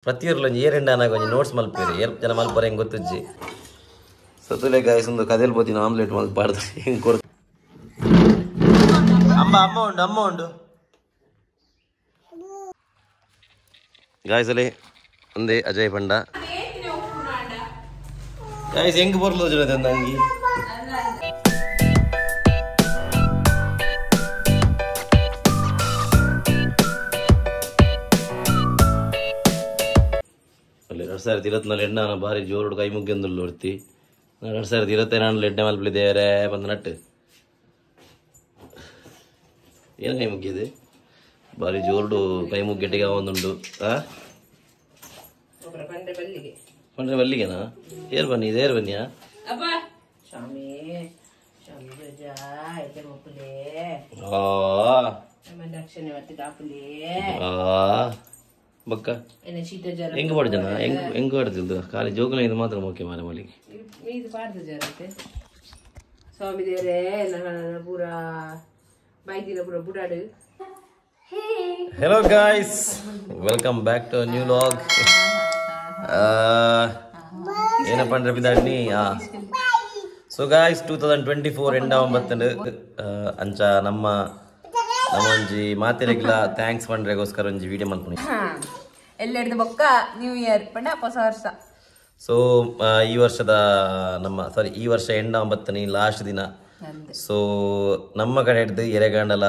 ಪ್ರತಿಯೊರ್ಲು ಒಂಜಿ ಏರೆಂಡ ಒಂಜಿ ನೋಟ್ಸ್ ಮಲ್ಪೇರು ಏರ್ ಜನ ಮಲ್ಪರೆ ಹೆಂಗೆ ಗೊತ್ತುಜ್ಜಿ ಸತ್ತುಲೆ ಗಾಯ್ಸ್ ಒಂದು ಕದೆಲ್ ಪೋತಿನ ಆಮ್ಲೆಟ್ ಮಲ್ಪ ಪಾಡ್ದು ಹೆಂಗೆ ಕೊರ್ ಅಮ್ಮ ಅಮ್ಮ ಉಂಡು ಅಮ್ಮ ಉಂಡು ಗಾಯ್ಸ್ ಅಲ್ಲಿ ಒಂದೇ ಅಜಯ್ ಪಂಡ ಗಾಯ್ಸ್ ಹೆಂಗ್ ಬರ್ಲೋ ಜನ ಅಂಗಿ 2024 ಎಣ್ಣೆ ಬಾರಿ ಜೋರುಡು ಕೈ ಮುಗ್ಗಿಂದುಳ್ಳು ಒರ್ತಿ 2024 ಎಡ್ಡೆ ಮಲ್ಪಲಿ ದೇವರೇ ಬಂದು ನಟ್ಟು ಏನು ಕೈ ಮುಗ್ಗಿದೆ ಬಾರಿ ಜೋರುಡು ಕೈ ಮುಗ್ಗೆಟ್ಟಿಗೆ ಒಂದುಂಡು ಆ ಪಂಡ್ರೆ ಬಲ್ಲಿಗೆನಾ ಏರ್ ಬನ್ನಿ ಇದು ಏರ್ ಬನ್ನಿಯಾ ಬಕ್ಕ ಹೆಂಗ್ ಪಾಡ್ಜನ ಹೆಂಗ್ ಹೆಂಗ್ ಪಾಡ್ತಿಲ್ದು ಖಾಲಿ ಜೋಗುಲ ಇದು ಮಾತ್ರ ಮುಖ್ಯ ಮಾರ ಮಲ್ಲಿಗೆ ಇದು ಪಾಡ್ದು ಜರತೆ ಸ್ವಾಮಿ ದೇವರೇ ನನ್ನ ಪೂರ ಬೈದಿನ ಪೂರ ಬುಡಾಡು. Hello guys, welcome back to new vlog. ಏನಪ್ಪ ಅಂದ್ರೆ ಬಿದಾಡ್ನಿ. ಸೊ ಗಾಯ್ಸ್ 2024 ಎಂಡ್ ಆವಂಬತ್ತಂಡು ಅಂಚ ನಮ್ಮ ನಮ್ಮೊಂಜಿ ಮಾತೆರೆಗ್ಲ thanks ಪಂಡ್ರೆಗೋಸ್ಕರ ಒಂಜಿ ವಿಡಿಯೋ ಮಲ್ಪುನಿ ಎಲ್ಲೆಡ್ದು ಬೊಕ್ಕ ನ್ಯೂ ಇಯರ್ ಪಂಡ ಹೊಸ ವರ್ಷ. ಸೊ ಈ ವರ್ಷದ ನಮ್ಮ ಸಾರಿ ಈ ವರ್ಷ ಎಂಡ್ ಆವಂಬತ್ತನಿ ಲಾಸ್ಟ್ ದಿನ. ಸೊ ನಮ್ಮ ಕಡೆ ಹಿಡ್ದು ಎರೆಗಾಂಡಲ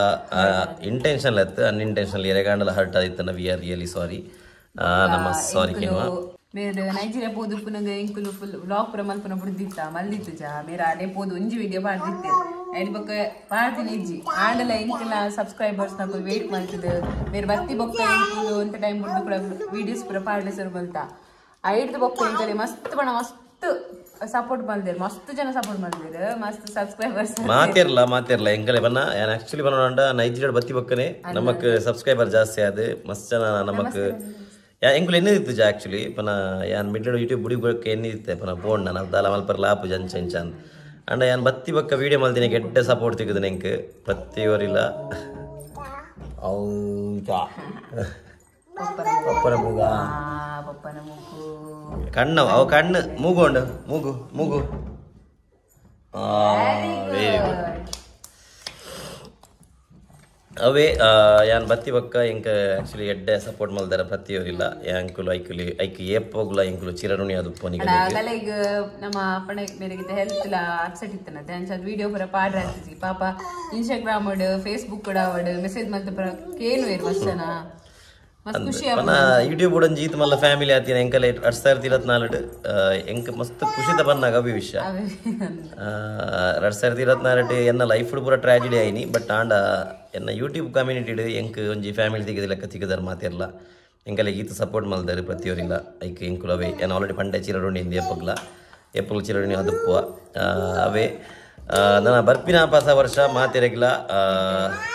ಇಂಟೆನ್ಷನ್ ಇತ್ತು ಅನ್ಇಂಟೆನ್ಷನಲ್ ಎರೆಗಾಂಡಲ ಹರ್ಟ್ ಆದಿತ್ತು. We are really sorry, ನಮ್ಮ ಸಾರಿ ಕೇಳುವ. ಮೇರೆ ನೈಜೀರಿಯಾ ಪೋದು ಪುನಗ ಎಂಕುಲು ಫುಲ್ ವ್ಲಾಗ್ ಪೂರ ಮಲ್ಪುನ ಬುಡ್ದಿತ್ತ ಮಲ್ದಿತ್ತು ಜಾ ಮೇರೆ ಅದೇ ಪೋದು ಒಂಜಿ ವಿಡಿಯೋ ಪಾಡ್ದಿತ್ತೆ ಐದು ಬೊಕ್ಕ ಪಾಡ್ದಿನ ಇಜ್ಜಿ ಆಂಡಲ ಎಂಕುಲ ಸಬ್ಸ್ಕ್ರೈಬರ್ಸ್ ನಕುಲು ವೇಟ್ ಮಲ್ತದ ಮೇರೆ ಬತ್ತಿ ಬೊಕ್ಕ ಎಂಕುಲು ಅಂತ ಟೈಮ್ ಬುಡ್ದು ಕೂಡ ವಿಡಿಯೋಸ್ ಪೂರ ಪಾಡ್ಲೆ ಸರ್ ಮಲ್ತ ಐಡ್ದು ಬೊಕ್ಕ ಎಂಕಲೆ ಮಸ್ತ್ ಬಣ ಮಸ್ತ್ ಸಪೋರ್ಟ್ ಮಲ್ದೇರು ಮಸ್ತ್ ಜನ ಸಪೋರ್ಟ್ ಮಲ್ದೇರು ಮಸ್ತ್ ಸಬ್ಸ್ಕ್ರೈಬರ್ಸ್ ಮಾತಿರ್ಲ ಮಾತಿರ್ಲ ಎಂಕಲೆ ಬನ್ನ ಯಾನ್ ಆಕ್ಚುಲಿ ಬನ್ನೋಂಡ ನೈಜೀರಿಯಾ ಬತ್ತಿ ಬೊಕ್ಕನೆ ನಮಕ್ ಸಬ್ಸ್ಕ್ರೈಬರ್ ಜಾಸ್ತಿ ಆದ ಮಸ್ತ್ ಜನ ನಮಕ್ ಎಂಕುಲು ಎನ್ನಿದಿತ್ತು ಜಾ ಆಕ್ಚುಲಿ ಪನ ಯಾನ್ ಮಿಡ್ಲ್ ಯೂಟ್ಯೂಬ್ ಬುಡಿ ಬೊಕ್ಕ ಎನ್ನಿದಿತ್ತೆ ಪನ ಬೋಂಡ್ ನಾನು ದಾಲ ಮಲ್ಪರ್ಲ ಆಪು ಜಂಚ ಇಂಚ ಅಂದ್ ಅಂಡ ಯಾನ್ ಬತ್ತಿ ಬೊಕ್ಕ ವೀಡಿಯೋ ಮಲ್ದಿನ ಎಡ್ಡೆ ಸಪೋರ್ಟ್ ತಿಕ್ಕುದು ಎಂಕ್ ಪ್ರತಿಯೊರಿಲ್ಲ. ಹೌದಾ ಪಪ್ಪನ ಮೂಗ ಪಪ್ಪನ ಮೂಗು ಕಣ್ಣು ಅವು ಕಣ್ಣು ಮೂಗು ಉಂಡು ಮೂಗು ಮೂಗು ವೆರಿ ಗುಡ್. ಅವೇ ಯಾನ್ ಬತ್ತಿ ಬೊಕ್ಕ ಎಂಕ್ ಆಕ್ಚುಲಿ ಎಡ್ಡೆ ಸಪೋರ್ಟ್ ಮಲ್ದಾರ ಪ್ರತಿಯೊರಿಲ್ಲ ಯಾಂಕುಲು ಐಕುಲಿ ಐಕ್ ಏಪೋಗುಲ ಎಂಕುಲು ಚಿರರುಣಿ ಅದು ಪೋನಿಗೆ ಗಲೆಗ್ ನಮ್ಮ ಅಪ್ಪಣೆ ಮೇರೆಗಿದ್ದ ಹೆಲ್ತ್ ಲ ಅಪ್ಸೆಟ್ ಇತ್ತನತೆ ಅಂಚ ವಿಡಿಯೋ ಪೂರ ಪಾಡ್ರ ಆಗ್ತಿಜಿ ಪಾಪ ಇನ್ಸ್ಟಾಗ್ರಾಮ್ ಫೇಸ್ಬುಕ್ ಕೂಡ ಅವಡು ಮೆಸೇಜ್ ಮಲ್ತ ಪೂರ ಕೇನು ಇರು ಮಸ್ತನ ಮಸ್ತ್ ಖುಷಿ ಪನ ಯೂಟ್ಯೂಬ್ ಒಂಜಿ ಈತ್ ಮಲ್ಲ ಫ್ಯಾಮಿಲಿ ಆತಿನ ಎಂಕಲೆ 2024 ಎಂಕ್ ಮಸ್ತ್ ಖುಷಿತ ಬನ್ನಾಗ ಅವಿ ವಿಷಯ. 2024 ಎನ್ನ ಲೈಫ್ ಪೂರ ಟ್ರಾಜಿಡಿ ಆಯ್ನಿ ಬಟ್ ಆಂಡ ಎನ್ನ ಯೂಟ್ಯೂಬ್ ಕಮ್ಯುನಿಟಿ ಎಂಕ್ ಒಂಜಿ ಫ್ಯಾಮಿಲಿ ತಿಕ್ಕದ ಲೆಕ್ಕ ತಿಕ್ಕದಾರ ಮಾತಿರ್ಲ ಎಂಕಲೆ ಈತ ಸಪೋರ್ಟ್ ಮಲ್ದಾರೆ ಪ್ರತಿಯೊರಿಲ್ಲ ಐಕ್ ಎಂಕುಲು ಅವೇ ಏನ್ ಆಲ್ರೆಡಿ ಪಂಡೆ ಚಿರರುಣಿ ಇಂದು ಎಪ್ಪಗ್ಲ ಎಪ್ಪಗ್ಲ ಚಿರರುಣಿ ಅದುಪ್ಪುವ ಅವೇ ನನ್ನ ಬರ್ಪಿನ ಹೊಸ ವರ್ಷ ಮಾತಿರಗಿಲ್ಲ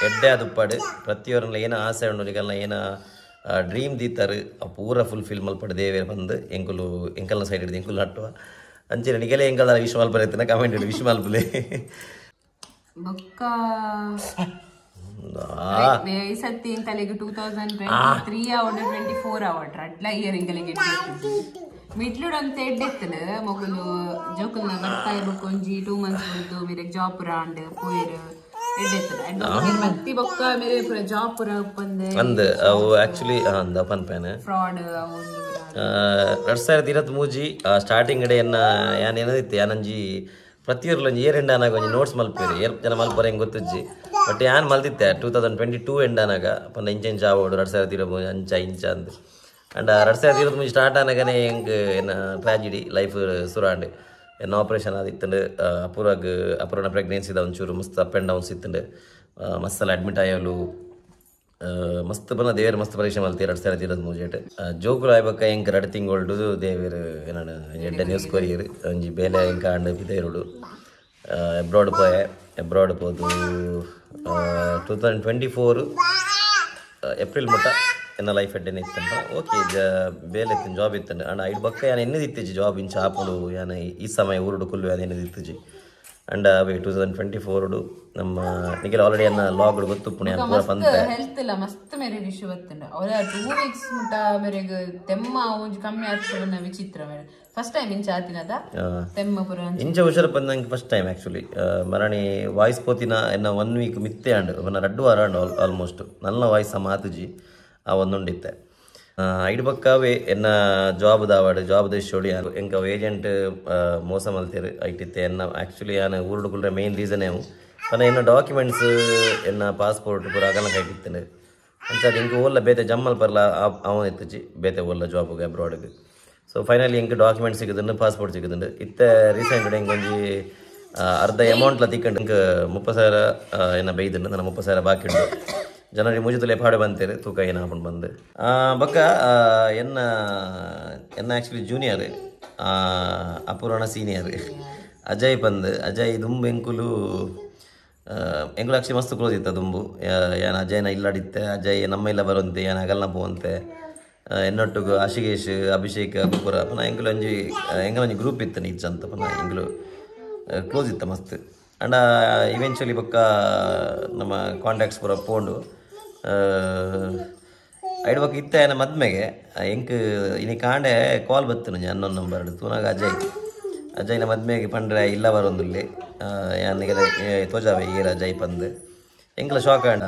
ಎಡ್ಡೆ ಅದುಪ್ಪಾಡು ಪ್ರತಿಯೊರನ್ನ ಏನ ಆಸೆ ಉಂಡು ನಿಗಲ್ನ ಏನ ಡ್ರೀಮ್ ದೀತಾರೆ ಪೂರ ಫುಲ್ಫಿಲ್ ಮಲ್ಪಡು ದೇವೇರ್ ಬಂದು ಎಂಕುಲು ಎಂಕಲ್ನ ಸೈಡ್ ಹಿಡಿದು ಎಂಕುಲು ನಟ್ಟುವ ಅಂಚೆ ನಿಗಲೇ ಎಂಕಲ್ದ ವಿಶ್ ಮಲ್ಪರೆ ಇತ್ತಿನ ಕಮೆಂಟ್ ಇಡು ವಿಶ್ ಮಲ್ಪಲೆ ಬೊಕ್ಕ ಈ ಸತಿ ಎಂಕಲೆಗ್ 2023 ಅವಡ್ 24 ಅವಡ್ ರಡ್ಲ ಇಯರ್ ಎಂಕಲೆಗ್ ಮಿಡ್ಲುಡ್ ಅಂತ ಎಡ್ಡೆತ್ತನು ಮೊಗಲು ಜೋಕುಲ್ನ ಬರ್ತಾ ಇರ್ಬೇಕು ಒಂಜಿ 2 ಮಂತ್ಸ್ ಬುಡ್ದು ಮೇರೆಗ್ ಜಾಬ್ ಪೂರ ಅಂಡ್ ಪೋಯಿರು ಎಡ್ಡೆತ್ತನು ಬತ್ತಿ ಬೊಕ್ಕ ಮೇರೆ ಪೂರ ಜಾಬ್ ಪೂರ ಉಪ್ಪಂದೆ ಅಂದ್ ಅವು ಆಕ್ಚುಲಿ ಅಂದ ಪನ್ ಪೇನೆ ಫ್ರಾಡ್ ಅವು 2023 ಸ್ಟಾರ್ಟಿಂಗ್ ಇಡೆ ಎನ್ನ ಯಾನ್ ಏನದಿತ್ತು ಯಾನಂಜಿ ಪ್ರತಿಯೊರ್ಲು ಒಂಜಿ ಏರ್ ಎಂಡ್ ಆನಾಗ ಒಂಜಿ ನೋಟ್ಸ್ ಮಲ್ಪೇರು ಏರ್ ಜನ ಮಲ್ಪರೆ ಹೆಂಗೆ ಗೊತ್ತುಜ್ಜಿ ಬಟ್ ಯಾನ್ ಮಲ್ದಿತ್ತೆ 2022 ಎಂಡ್ ಆನಾಗ ಪಂಡ ಇಂಚ ಇಂಚ ಆವೋಡು 2023 ಅಂಚ ಇಂಚ ಅಂದ್ ಅಂಡ್ 2023 ಸ್ಟಾರ್ಟ್ ಆನಾಗನೇ ಎಂಕ್ ಎನ್ನ ಟ್ರಾಜಿಡಿ ಲೈಫ್ ಸುರಾಂಡ್ ಎನ್ನ ಆಪರೇಷನ್ ಆದಿತ್ತಂಡು ಅಪೂರ್ವಾಗ್ ಅಪೂರ್ವನ ಪ್ರೆಗ್ನೆನ್ಸಿದ ಒಂಚೂರು ಮಸ್ತ್ ಅಪ್ ಆ್ಯಂಡ್ ಡೌನ್ಸ್ ಇತ್ತಂಡು ಮಸ್ತೆಲ್ಲ ಅಡ್ಮಿಟ್ ಆಯಲು ಮಸ್ತ್ ಬನ್ನ ದೇವೇರು ಮಸ್ತ್ ಪರೀಕ್ಷೆ ಮಲ್ತಿ 2023 ಜೋಕುಲು ಆಯ್ಬಕ್ಕ ಎಂಕ್ 2 ತಿಂಗಳು ದೇವೇರು ಏನಾಡು ಎಡ್ಡೆ ನ್ಯೂಸ್ ಕೊರಿಯರ್ ಒಂಜಿ ಬೇಲೆ ಎಂಕ ಆಂಡ್ ಪಿದೇರುಡು ಅಬ್ರಾಡ್ ಪೋಯೆ ಅಬ್ರಾಡ್ ಪೋದು 2024 ಏಪ್ರಿಲ್ ಮುಟ್ಟ ಎನ್ನ ಲೈಫ್ ಎಡ್ಡೆನೆ ಇತ್ತಂತ ಓಕೆ ಬೇಲೆ ಇತ್ತು ಜಾಬ್ ಇತ್ತಂಡು ಅಂಡ್ ಐಡ್ ಬೊಕ್ಕ ಯಾನ್ ಎನ್ನದಿತ್ತಿಜಿ ಜಾಬ್ ಇಂಚ ಆಪುಂಡು ಯಾನ್ ಈ ಸಮಯ ಊರುಡು ಕುಲ್ಲು ಯಾನ್ ಎನ್ನದಿತ್ತಿಜಿ ಅಂಡ್ ಅವೇ 2024 ನಮ್ಮ ನಿಖಿಲ್ ಆಲ್ರೆಡಿ ಅನ್ನ ಲಾಗ್ ಗೊತ್ತುಪ್ಪುಣೆ ಪೂರ ಪಂತೆ ಹೆಲ್ತ್ ಇಲ್ಲ ಮಸ್ತ್ ಮೇರೆ ಇಶ್ಯೂ ಬತ್ತುಂಡು ಅವರ 2 ವೀಕ್ಸ್ ಮುಟ ಮೇರೆಗ್ ತೆಮ್ಮ ಒಂಜಿ ಕಮ್ಮಿ ಆತುನ ವಿಚಿತ್ರ ಮೇರೆ ಫಸ್ಟ್ ಟೈಮ್ ಇಂಚ ಆತಿನದ ತೆಮ್ಮ ಪೂರ ಇಂಚ ಹುಷಾರ ಬಂದಂಗೆ ಫಸ್ಟ್ ಟೈಮ್ ಆಕ್ಚುಲಿ ಮರಣಿ ವಾಯ್ಸ್ ಪೋತಿನ ಎನ್ನ 1 ವೀಕ್ ಮಿತ್ತೆ ಅಂಡ್ ಅವನ ರಡ್ಡು ವಾರ ಅಂಡ್ ಆಲ್ಮೋಸ್ಟ್ ನನ್ನ ವಾಯ್ಸ್ ಮಾತುಜಿ ಆ ಒಂದುಂಡಿತ್ತೆ ಐಡು ಪಕ್ಕವೇ ಎನ್ನ ಜಾಬ್ ದಾವಾಡು ಜಾಬ್ ದೇಶೋಡಿ ಎಂಕ ಏಜೆಂಟ್ ಮೋಸ ಮಲ್ತೇರು ಐಟಿತ್ತೆ ಎನ್ನ ಆ್ಯಕ್ಚುಲಿ ಯಾನ ಊರುಡು ಕುಲ್ರೆ ಮೇನ್ ರೀಸನ್ ಏವು ಪನ ಎನ್ನ ಡಾಕ್ಯುಮೆಂಟ್ಸ್ ಎನ್ನ ಪಾಸ್ಪೋರ್ಟ್ ಪೂರ ಅಗಲ ಕೈಟಿತ್ತೇನೆ ಅಂಚ ಎಂಕ ಓಲ್ಲ ಬೇತೆ ಜಮ್ಮಲ್ ಪರ್ಲ ಅವನ ಇತ್ತುಜಿ ಬೇತೆ ಓಲ್ಲ ಜಾಬ್ಗೆ ಅಬ್ರಾಡ್ಗೆ ಸೊ ಫೈನಲಿ ಎಂಕ ಡಾಕ್ಯುಮೆಂಟ್ ಸಿಗುದುಂಡು ಪಾಸ್ಪೋರ್ಟ್ ಸಿಗುದುಂಡು ಇತ್ತೆ ರೀಸೆಂಟ್ ಎಂಕ ಒಂಜಿ ಅರ್ಧ ಅಮೌಂಟ್ಲ ತಿಕ್ಕಂಡು ಎಂಕ 30,000 ಎನ್ನ ಬೈದುಂಡು ನನ್ನ 30,000 ಬಾಕಿ ಉಂಡು ಜನರಿ ಮುಜಿತುಲೆ ಪಾಡು ಬಂತೇರು ತೂಕ ಏನು ಹಾಕೊಂಡು ಬಂದು ಬಕ್ಕ ಎನ್ನ ಎನ್ನ ಆ್ಯಕ್ಚುಲಿ ಜೂನಿಯರ್ ಅಪೂರ್ಣ ಸೀನಿಯರ್ ಅಜಯ್ ಬಂದು ಅಜಯ್ ದುಂಬು ಎಂಕುಲು ಎಂಕುಲು ಆಕ್ಚುಲಿ ಮಸ್ತ್ ಕ್ಲೋಸ್ ಇತ್ತ ದುಂಬು ಯಾನ್ ಅಜಯ್ನ ಇಲ್ಲಾಡಿತ್ತೆ ಅಜಯ್ ನಮ್ಮ ಇಲ್ಲ ಬರುವಂತೆ ಯಾನ್ ಅಗಲ್ನ ಪೋವಂತೆ ಎನ್ನೊಟ್ಟುಗು ಆಶಿಕೇಶ್ ಅಭಿಷೇಕ್ ಅಗುಪುರ ಪುನಃ ಎಂಕುಲು ಒಂಜಿ ಎಂಕಲೊಂಜಿ ಗ್ರೂಪ್ ಇತ್ತು ನಿಜ್ಜಂತ ಪುನಃ ಎಂಕುಲು ಕ್ಲೋಸ್ ಇತ್ತ ಮಸ್ತ್ ಅಂಡ ಇವೆಂಚುಲಿ ಬೊಕ್ಕ ನಮ್ಮ ಕಾಂಟ್ಯಾಕ್ಟ್ಸ್ ಪೂರ ಪೋಂಡು ಐಡು ಬೊಕ್ಕ ಇತ್ತೆ ಆಯನ ಮದ್ಮೆಗೆ ಎಂಕ್ ಇನಿ ಕಾಂಡೆ ಕಾಲ್ ಬತ್ತುನು ಅನ್ನೊಂದು ನಂಬರ್ ತೂನಾಗ ಅಜಯ್ ಅಜಯ್ನ ಮದ್ಮೆಗೆ ಪಂಡ್ರೆ ಇಲ್ಲ ಬರೊಂದುಲ್ಲೆ ಯಾನಿಗೆ ತೋಜಾವೆ ಏರ್ ಅಜಯ್ ಪಂದು ಎಂಕ್ಲ ಶಾಕ್ ಆಂಡ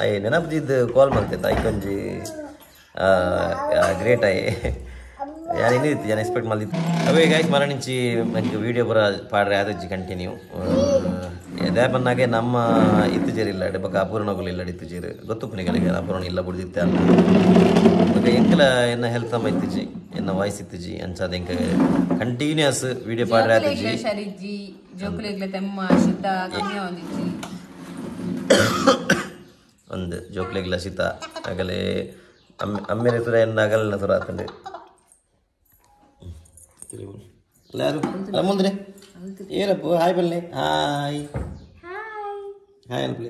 ಆಯ್ ನೆನಪುದಿದ್ದು ಕಾಲ್ ಮಲ್ತಿತ್ತು ಐಕೊಂಜಿ ಗ್ರೇಟ್ ಆಯ್ ಯಾರು ಇನ್ನಿತ್ತು ಯಾನು ಎಕ್ಸ್ಪೆಕ್ಟ್ ಮಲ್ದಿತ್ತು ಅವೇ ಗಾಯ್ಸ್ ಮರಣಿಂಚಿ ನಂಗೆ ವೀಡಿಯೋ ಪೂರ ಪಾಡ್ರೆ ಆದಜ್ಜಿ ಕಂಟಿನ್ಯೂ ಅದೇ ಬಂದಾಗೆ ನಮ್ಮ ಇತ್ತು ಇಲ್ಲ ಬೊಕ್ಕ ಅಪೂರ್ಣಗಳು ಇಲ್ಲ ಇತ್ತು ಜೇರು ಗೊತ್ತು ಪುನಿಗಳಿಗೆ ಅಪೂರ್ಣ ಇಲ್ಲ ಬಿಡ್ದಿತ್ತೆ ಅಲ್ಲ ಬೊಕ್ಕ ಎಂಕಲ ಎನ್ನ ಹೆಲ್ತ್ ಅಮ್ಮ ಇತ್ತಿಜಿ ಎನ್ನ ವಾಯ್ಸ್ ಇತ್ತಿಜಿ ಅಂಚಾದ ಎಂಕ ಕಂಟಿನ್ಯೂಸ್ ವೀಡಿಯೋ ಪಾಡ್ರೆ ಆದಜ್ಜಿ ಒಂದು ಜೋಕ್ಲೆಗ್ಲ ಶೀತ ಆಗಲೇ ಅಮ್ಮೆರೆ ತುರ ಎನ್ನ ಅಗಲ್ನ ತುರ ಆತಂಡೆ ಯಾರು ಅಲ್ಲ ಮುಂದ್ರೆ ಏನಪ್ಪ ಹಾಯ್ ಬಲ್ಲೆ ಹಾಯ್ ಹಾಯ್ ಅನ್ಪ್ಲೆ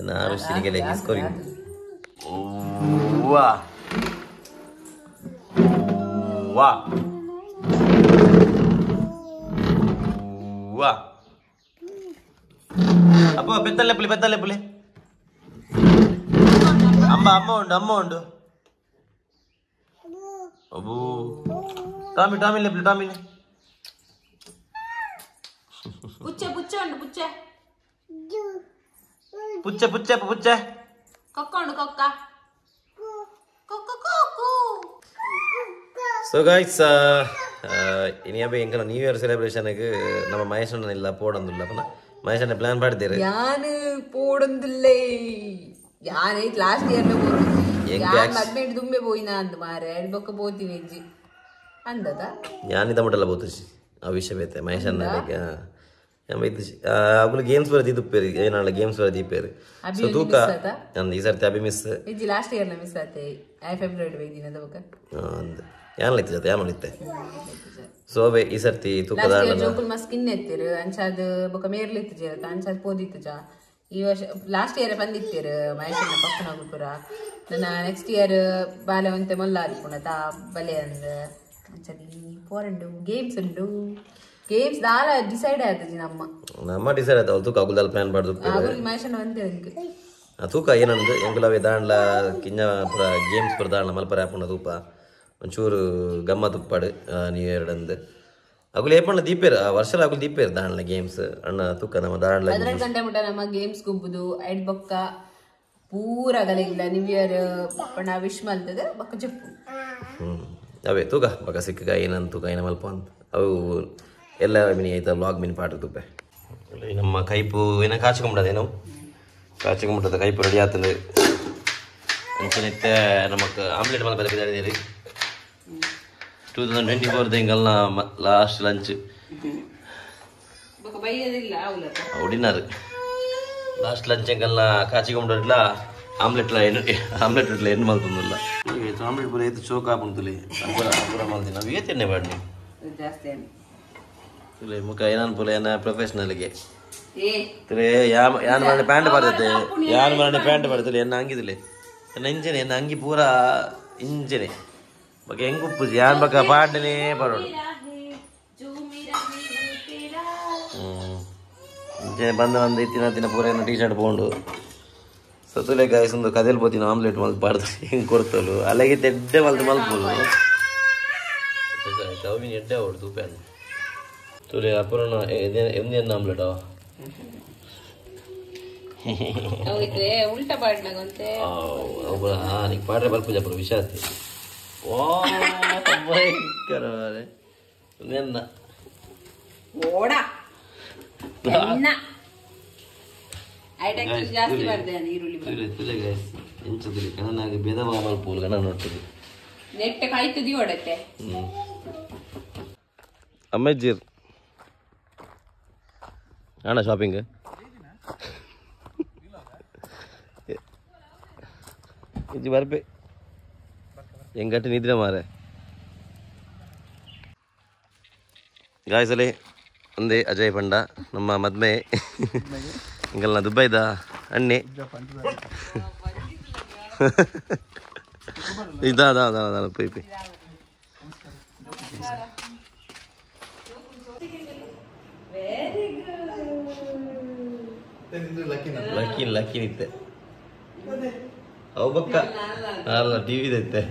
ನಾನು ಸಿನಿಗೆಲೆ ಕಿಸ್ಕೊರಿ ವಾ ವಾ ವಾ ಅಪ್ಪ ಪೆತ್ತಲ್ಲೆ ಪುಲಿ ಪೆತ್ತಲ್ಲೆ ಪುಲಿ ಅಮ್ಮ ಅಮ್ಮ ಉಂಡು ಅಮ್ಮ ಉಂಡು ಅಬ್ಬು ಟಾಮಿ ಟಾಮಿ ಲೆಪ್ಲಿ ಟಾಮಿ ಪುಚ್ಚೆ ಪುಚ್ಚೆ ಉಂಡು ಪುಚ್ಚೆ ಪುಚ್ಚೆ ಪುಚ್ಚೆ ಪುಚ್ಚೆ ಕೊಕ್ಕ ಉಂಡು ಕೊಕ್ಕ ಕೊಕ್ಕ ಕೊಕ್ಕು. ಸೊ ಗಾಯ್ಸ್ ಇನಿಯಬೆ ಎಂಕನ ನ್ಯೂ ಇಯರ್ ಸೆಲೆಬ್ರೇಷನ್ಗೆ ನಮ್ಮ ಮಹೇಶಣ್ಣ ಇಲ್ಲ ಪೋಡೊಂದುಲ್ಲ ಪುನಃ ಮಹೇಶಣ್ಣ ಪ್ಲಾನ್ ಮಾಡ್ತೀರಿ ಯಾನು ಪೋಡೊಂದುಲ್ಲೇ ಯಾನ್ ಲಾಸ್ಟ್ ಇಯರ್ ಯಾನ್ ಮದ್ಮೆ ದುಂಬೆ ಪೋಯಿನ ಅಂದ್ ಮಾರೆ ಬೊಕ್ಕ ಪೋತೀನಿ ಅಜ್ಜಿ ಅಂದದ ಯಾನಿದ ಮಟ್ಟಲ್ಲ ಬೋತುಜಿ ಆ ವಿಷಯ ಬೇತೆ ಮಹೇಶಣ್ಣ ಇದ್ದುಜಿ ಅಗುಲು ಗೇಮ್ಸ್ ಬರ ದೀಪೇರಿ ಏನಾಳ ಗೇಮ್ಸ್ ಬರ ದೀಪೇರಿ ಸೊ ತೂಕ ಅಂದ್ ಈ ಸರ್ತಿ ಅಭಿ ಮಿಸ್ ಇಜ್ಜಿ ಲಾಸ್ಟ್ ಇಯರ್ ಮಿಸ್ ಆತೆ I February ಬೈದಿನ ಬೊಕ್ಕ ಅಂದ್ ಯಾನ್ ಇತ್ತು ಜೊತೆ ಯಾನ್ ಇತ್ತೆ ಸೊ ಅವೇ ಈ ಸರ್ತಿ ತೂಕದ ಜೋಕುಲ್ ಮಸ್ತ್ ಕಿನ್ನೆ ಎತ್ತಿರು ಅಂಚಾದ್ ಬೊಕ್ಕ ಮೇರ್ಲಿತ್ತು ಜೇರತ ಅಂಚಾದ್ ಪೋದಿತ್ತು ಜಾ ಈ ವರ್ಷ ಲಾಸ್ಟ್ ಇಯರ್ ಬಂದಿತ್ತೀರು ಮಹೇಶನ ಪಕ್ಕನ ಪುರ ನನ್ನ ನೆಕ್ಸ್ಟ್ ಇಯರ್ ಬಾಲೆ ಒಂತೆ ಮೊಲ್ಲ ಆದಿಪುಣ ತಾ ಬಲೆ ಅಂದ್ ಅಂಚದಿ ಪೋರಂಡು ಗೇಮ್ಸ್ ಉಂಡು ಗೇಮ್ಸ್ ದಾಲ ಡಿಸೈಡ್ ಆಯ್ತಜಿ ನಮ್ಮ ನಮ್ಮ ಡಿಸೈಡ್ ಆಯ್ತು ಅವ್ಳು ತೂಕ ಅಗುಲ್ದಾಲ್ ಪ್ಲಾನ್ ಮಾಡ್ದು ಅಗುಲ್ ಮಹೇಶನ ಒಂತೆ ಅಂಕ್ ಆ ತೂಕ ಏನಂದು ಎಂಕುಲವೇ ದಾಂಡ್ಲ ಕಿಂಜ ಪುರ ಗೇಮ್ಸ್ ಪುರ ದಾಂಡ್ಲ ಮಲ್ಪರ ಆಪುಂಡ ತೂಪ ಒಂಚೂರು ಗಮ್ಮ ತುಪ್ಪಾಡು ನ್ಯೂ ಇಯರ್ ಅಂದ್ ಅಗುಲು ಏಪಣ್ಣ ದೀಪೇರು ಆ ವರ್ಷಲ ಅಗುಲು ದೀಪೇರು ದಾಂಡ್ಲ ಗೇಮ್ಸ್ ಅಣ್ಣ ತೂಕ ನಮ್ಮ ದಾಂಡ್ಲ 12 ಗಂಟೆ ಮುಟ ನಮ್ಮ ಗೇಮ್ಸ್ ಗುಂಪುದು ಐಡ್ ಬೊಕ್ಕ ಪೂರ ಗಲಿಲ್ಲ ನ್ಯೂ ಇಯರ್ ಪಣ ವಿಶ್ ಮಲ್ತದೆ ಬೊಕ್ಕ ಜಪ್ಪು ಅವೇ ತೂಕ ಬೊಕ್ಕ ಸಿಕ್ಕ ಏನಂತ ತೂಕ ಏನ ಮಲ್ಪ ಅಂತ ಅವು ಎಲ್ಲ ಮಿನಿ ಆಯ್ತಾ ಬ್ಲಾಗ್ ಮಿನಿ ಪಾಠ ತುಪ್ಪೆ ನಮ್ಮ ಕೈಪು ಏನೋ ಕಾಚಿಕೊಂಬಿಡೋದು ಏನೋ ಕಾಚಿಕೊಂಬಿಟ್ಟದ ಕೈಪು ರೆಡಿ ಆಗ್ತದೆ ಅಂಚನಿತ್ತೆ ನಮಕ್ ಆಮ್ಲೆಟ್ ಮಲ್ಪ ಬಿದ್ದಾಡಿದ್ದೀರಿ 2024 ಎಂಗಲ್ನ last lunch dinner last lunch ಎಂಗಲ್ನ ಕಾಚಿಕೊಂಬಿಡೋದಿಲ್ಲ ಆಮ್ಲೆಟ್ಲ ಎಣ್ಣೆ ಆಮ್ಲೆಟ್ ಇಟ್ಲ ಎಣ್ಣೆ ಮಲ್ತಂದಿಲ್ಲ ಆಮ್ಲೆಟ್ ಪೂರ ಏತು ಚೋಕ್ ಆಪುಂತುಲಿ ಅಪುರ ಅಪುರ ಮಲ್ತೀನಿ ನಾವು ಏತ್ ಎಣ್ಣೆ ಬಾಡ್ನಿ ಜಾಸ್ತಿ ತುಲೆ ಮುಖ ಏನನ್ ಪುಲೆ ಏನ ಪ್ರೊಫೆಷನಲ್ಗೆ ತುಲೆ ಯಾನ್ ಮರಣ ಪ್ಯಾಂಟ್ ಬರ್ತದೆ ಯಾನ್ ಮರಣ ಪ್ಯಾಂಟ್ ಬರ್ತದೆ ಎನ್ನ ಅಂಗಿದಿಲ್ಲ ಎನ್ನ ಇಂಜನೆ ಎನ್ನ ಅಂಗಿ ಪೂರ ಇಂಜನೆ ಬೊಕ ಎಂಕ್ ಉಪ್ಪುಜಿ ಯಾನ್ ಬೊಕ ಪಾಡ್ಡನೆ ಬರೋಡು ಇಂಚನೆ ಬಂದ ಬಂದು ಇತ್ತಿನ ತಿನ ಪೂರ ಟೀ ಶರ್ಟ್ ಪೋಂಡು ಸತುಲೆ ಗಾಯ್ಸ್ ಒಂದು ಕದೆಲ್ ಪೋತಿನ ಆಮ್ಲೆಟ್ ಮಲ್ತ್ ಪಾಡ್ದು ಹೆಂಗೆ ಕೊಡ್ತಲು ಅಲ್ಲಿಗೆ ತೆಡ್ಡೆ ಮಲ್ತ್ ಮಲ್ಪುಲು ಚೌಮಿನ್ ಎಡ್ಡೆ ಅವಡು ತೂಪೆ ತುಲೆ ಅಪುರಣ ಎಂದೆನ್ನ ಆಮ್ಲೆಟ್ ಉಲ್ಟಾ ಪಾಡ್ನಾಗಂತೆ ನೀ ಪಾಡ್ರೆ ಬಲ್ಪುಜ ಅಪುರ ವಿಷಾತಿ ವಾ ಭಯಂಕರ ನೆನ್ನ ಓಡ ಜಾಸ್ತಿ ಬರ್ದೆ ಈರುಳ್ಳಿ ತುಲೆ ಗೈಸ್ ಎಂಚ ತುಲೆ ಕಣ್ಣನಾಗ ಭೇದ ಭಾವ ಮಲ್ಪುಲು ಕಣ್ಣ ನೋಡ್ತದೆ ನೆಟ್ಟೆ ಕಾಯ್ತದಿ ಓಡತ್ತೆ ಅಮ್ಮೆಜ್ಜಿರ್ ಅಣ್ಣ ಶಾಪಿಂಗ್ ಇಜ್ಜಿ ಬರ್ಪೆ ಎಂಗಟ್ಟ ನಿದ್ರೆ ಮಾರೆ ಗಾಯ್ಸಲೆ ಒಂದೇ ಅಜಯ್ ಪಂಡ ನಮ್ಮ ಮದ್ಮೆ ಇಂಗಲ್ನ ದುಬೈದ ಅಣ್ಣೆ ಇದಾ ದಾ ದಾ ದಾ ಪೋಯ್ ಪೋಯ್ ಲಕ್ಕಿ ಲಕ್ಕಿ ನಿತ್ತೆ ಅವು ಬಕ್ಕ ಅಲ್ಲ ಟಿವಿ ಇತ್ತೆ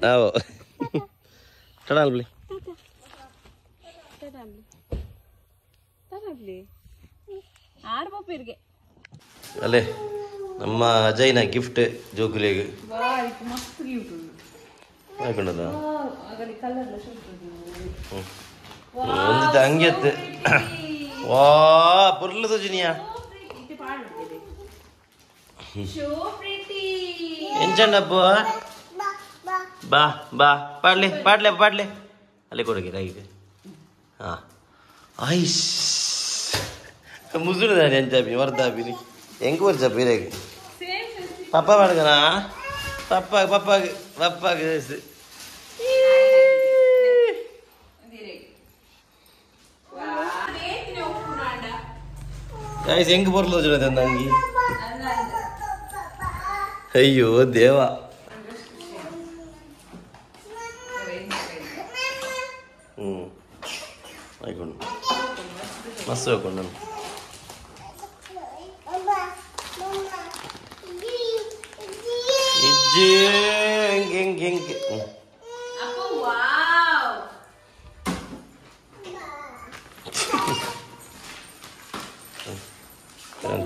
ಅವು ಟಡಾಲ್ಬ್ಲಿ ಅಲ್ಲೇ ನಮ್ಮ ಅಜಯ್ನ ಗಿಫ್ಟ್ ಜೋಕುಲಿಗೆ ಹಾಕೊಂಡದ ಒಂದು ಹಂಗೆ ವಾ ಪುರ್ಲು ಸುಜಿನಿಯಾ ಎಂಚಂಡಪ್ಪ ಬಾ ಬಾ ಪಾಡ್ಲೆ ಪಾಡ್ಲೆ ಪಾಡ್ಲೆ ಅಲ್ಲೇ ಕೊಡಗೆ ರಾಗಿ ಹಾಂ ಐಶ್ ಮುಸುಡು ಎಂಚಾಪಿ ವರ್ದಾಪಿನಿ ಎಂಕ್ ವರ್ಷ ಪಿರೇಗ್ ಪಪ್ಪ ಪಾಡ್ಗನಾ ಪಪ್ಪ ಪಪ್ಪಾಗ ಪಪ್ಪಾಗ ಗಾಯ್ಸ್ ಹೆಂಗ್ ಬರ್ಲೋ ಜನ ಅಂಗಿ ಅಯ್ಯೋ ದೇವ ಆಯ್ಕೊಂಡು ಮಸ್ತ್ ಹಾಕೊಂಡು ನಾನು ಇಜ್ಜಿ ಹೆಂಗೆ ಹೆಂಗೆ ಹೆಂಗೆ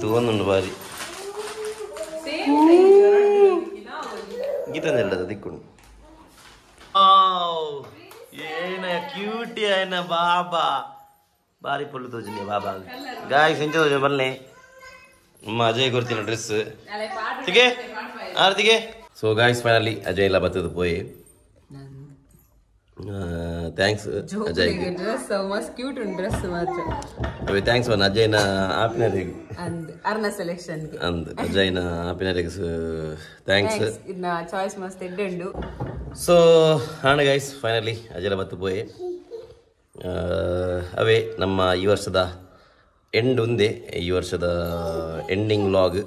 ತೂವೊಂದುಂಡು ಬಾರಿ ಗೀತಂದೆಲ್ಲದ ದಿಕ್ಕುಂಡು ಏನ ಕ್ಯೂಟಿ ಆಯ್ನ ಬಾಬಾ ಬಾರಿ ಪೊಳ್ಳು ತೋಜಿನಿ ಬಾಬಾ ಗಾಯ್ಸ್ ಎಂಚ ತೋಜಿನ ಬನ್ನಿ ನಮ್ಮ ಅಜಯ್ ಕೊಡ್ತೀನಿ ಡ್ರೆಸ್ ತಿಗೆ ಆರತಿಗೆ ಸೊ ಗಾಯ್ಸ್ ಫೈನಲಿ ಅಜಯ್ ಎಲ್ಲ ಬತ್ತದ ಪೋಯಿ thanks Ajay dress ಮಸ್ತ್ ಕ್ಯೂಟ್ ಉಂಟು ಡ್ರೆಸ್ ಮಾತ್ರ ಅವೇ thanks one ಅಜಯ್ನ ಆಪಿನರಿಗೆ ಅಂದ್ ಅರ್ನ ಸೆಲೆಕ್ಷನ್ ಗೆ ಅಂದ್ ಅಜಯ್ನ ಆಪಿನರಿಗೆ thanks ಇದನ್ನ ಚಾಯ್ಸ್ ಮಸ್ತ್ ಎಡ್ಡೆ ಉಂಡು ಸೊ ಹಾಣ ಗೈಸ್ ಫೈನಲಿ ಅಜಯ್ ಬತ್ತು ಪೋಯಿ ಅವೇ ನಮ್ಮ ಈ ವರ್ಷದ ಎಂಡ್ ಒಂದೇ ಈ ವರ್ಷದ ಎಂಡಿಂಗ್ ವ್ಲಾಗ್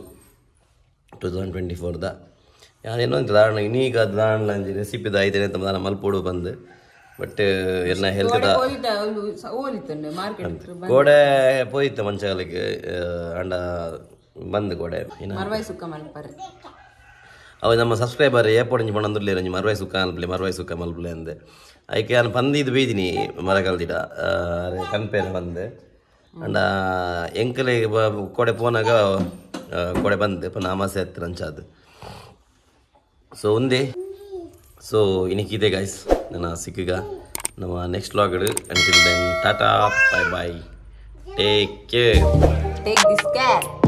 2024 the ಯಾನೇನೋ ಅಂತ ದಾರಣ ಇನ್ನೀಗ ದಾರಣ ರೆಸಿಪಿ ದಾಯ್ತೇನೆ ಅಂತ ದಾನ ಮಲ್ಪೋಡು ಬಂದು ಬಟ್ ಎಲ್ಲ ಹೆಲ್ತ್ ಕೋಡೆ ಪೋಯಿತ್ತು ಮಂಚಾಲಕ್ಕೆ ಅಂಡ ಬಂದು ಕೋಡೆ ಅವ ನಮ್ಮ ಸಬ್ಸ್ಕ್ರೈಬರ್ ಏಪೋಡಿಂಜಿ ಪಣಂದುರ್ಲಿ ರಂಜಿ ಮರ್ವಾಯಿ ಸುಕ್ಕ ಅನ್ಪ್ಲೆ ಮರ್ವಾಯಿ ಸುಕ್ಕ ಮಲ್ಪ್ಲೆ ಅಂದೆ ಐಕೆ ನಾನು ಪಂದಿದ್ದು ಬೀದಿನಿ ಮರಕಲ್ದಿಡ ಕನ್ಪೇನ ಬಂದೆ ಅಂಡ ಎಂಕಲೆ ಕೋಡೆ ಪೋನಾಗ ಕೋಡೆ ಬಂದೆ ಪನ್ನ ಅಮಾಸೆ ಹತ್ತಿರ ಅಂಚಾದು ಸೊ ಒಂದೇ ಸೊ ಇನ್ನಿಕ್ಕಿದೆ ಗಾಯ್ಸ್ ನನ್ನ ಸಿಕ್ಕೀಗ ನಮ್ಮ next vlog. Until then tata bye bye take care take this care.